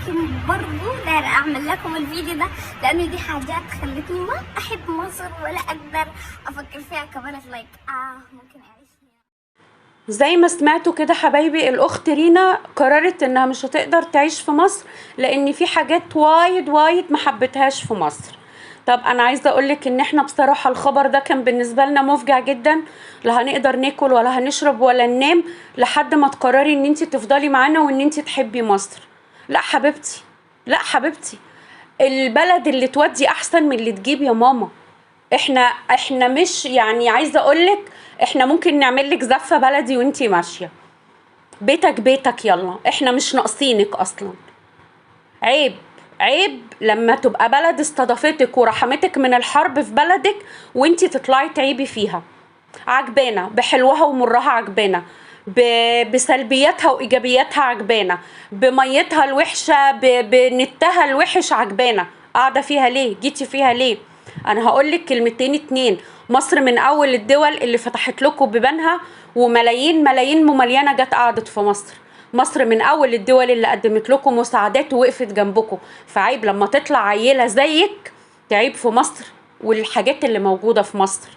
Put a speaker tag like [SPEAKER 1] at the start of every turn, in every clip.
[SPEAKER 1] لكن برضو داير اعمل لكم الفيديو ده لانه دي حاجات خلتني ما احب مصر ولا اقدر افكر فيها كبلد، like ممكن اعيش هنا.
[SPEAKER 2] زي ما سمعتوا كده حبايبي، الاخت رينا قررت انها مش هتقدر تعيش في مصر لان في حاجات وايد وايد ما حبتهاش في مصر. طب انا عايزه اقولك ان احنا بصراحة الخبر ده كان بالنسبة لنا مفجع جدا، لا هنقدر ناكل ولا هنشرب ولا ننام لحد ما تقرري ان انت تفضلي معانا وان انت تحبي مصر. لا حبيبتي، لا حبيبتي، البلد اللي تودي احسن من اللي تجيب يا ماما. احنا مش يعني عايزه اقولك احنا ممكن نعمل لك زفه بلدي وانتي ماشية، بيتك بيتك، يلا احنا مش ناقصينك اصلا. عيب عيب لما تبقى بلد استضافتك ورحمتك من الحرب في بلدك وانتي تطلعي تعيبي فيها. عجبانه بحلوها ومرها، عجبانه بسلبياتها وايجابياتها، عجبانه بميتها الوحشة، بنتها الوحش، عجبانه. قاعدة فيها ليه؟ جيتي فيها ليه؟ انا هقولك كلمتين اتنين، مصر من اول الدول اللي فتحت لكم بيبانها، وملايين ملايين ممليانه جت قعدت في مصر. مصر من اول الدول اللي قدمت لكم مساعدات ووقفت جنبكم. فعيب لما تطلع عيله زيك تعيب في مصر والحاجات اللي موجودة في مصر.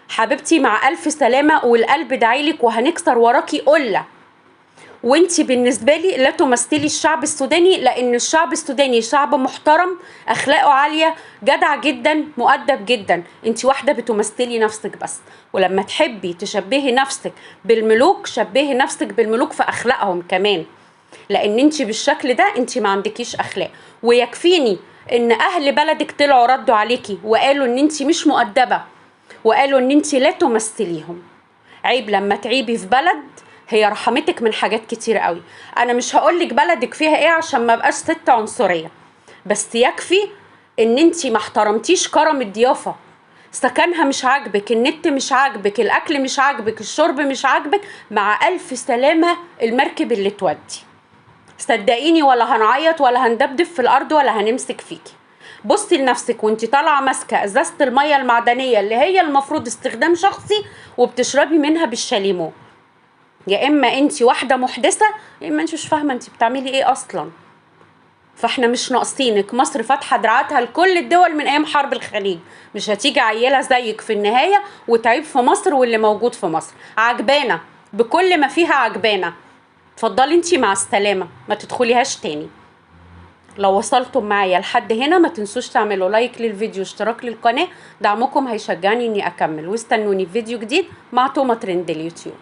[SPEAKER 2] حبيبتي مع الف سلامه، والقلب دعيلك وهنكسر وراكي قلة. وانتي بالنسبة لي لا تمثلي الشعب السوداني، لان الشعب السوداني شعب محترم، اخلاقه عالية، جدع جدا، مؤدب جدا. انتي واحدة بتمثلي نفسك بس، ولما تحبي تشبهي نفسك بالملوك شبهي نفسك بالملوك في اخلاقهم كمان، لان انتي بالشكل ده انتي ما عندكيش اخلاق. ويكفيني ان اهل بلدك طلعوا ردوا عليكي وقالوا ان انتي مش مؤدبة، وقالوا ان انتي لا تمثليهم. عيب لما تعيبي في بلد هي رحمتك من حاجات كتير قوي. انا مش هقولك بلدك فيها ايه عشان ما بقاش ست عنصرية، بس يكفي ان انتي ما احترمتيش كرم الضيافة. سكنها مش عاجبك، النت مش عاجبك، الاكل مش عاجبك، الشرب مش عاجبك، مع الف سلامه المركب اللي تودي. صدقيني ولا هنعيط ولا هندبدب في الارض ولا هنمسك فيكي. بصي لنفسك وانتي طالعه ماسكه ازازة المية المعدنية اللي هي المفروض استخدام شخصي وبتشربي منها بالشاليمو. يا اما انتي واحدة محدثة، يا اما انتي مش فاهمه انتي بتعملي ايه اصلا. فاحنا مش ناقصينك. مصر فاتحة دراعاتها لكل الدول من ايام حرب الخليج، مش هتيجي عيله زيك في النهاية وتعيب في مصر واللي موجود في مصر. عجبانه بكل ما فيها، عجبانه. اتفضلي انتي مع السلامة، ما تدخليهاش تاني. لو وصلتم معايا لحد هنا ما تنسوش تعملوا like للفيديو، اشتراك للقناة، دعمكم هيشجعني اني اكمل. واستنوني في فيديو جديد مع توما ترند اليوتيوب.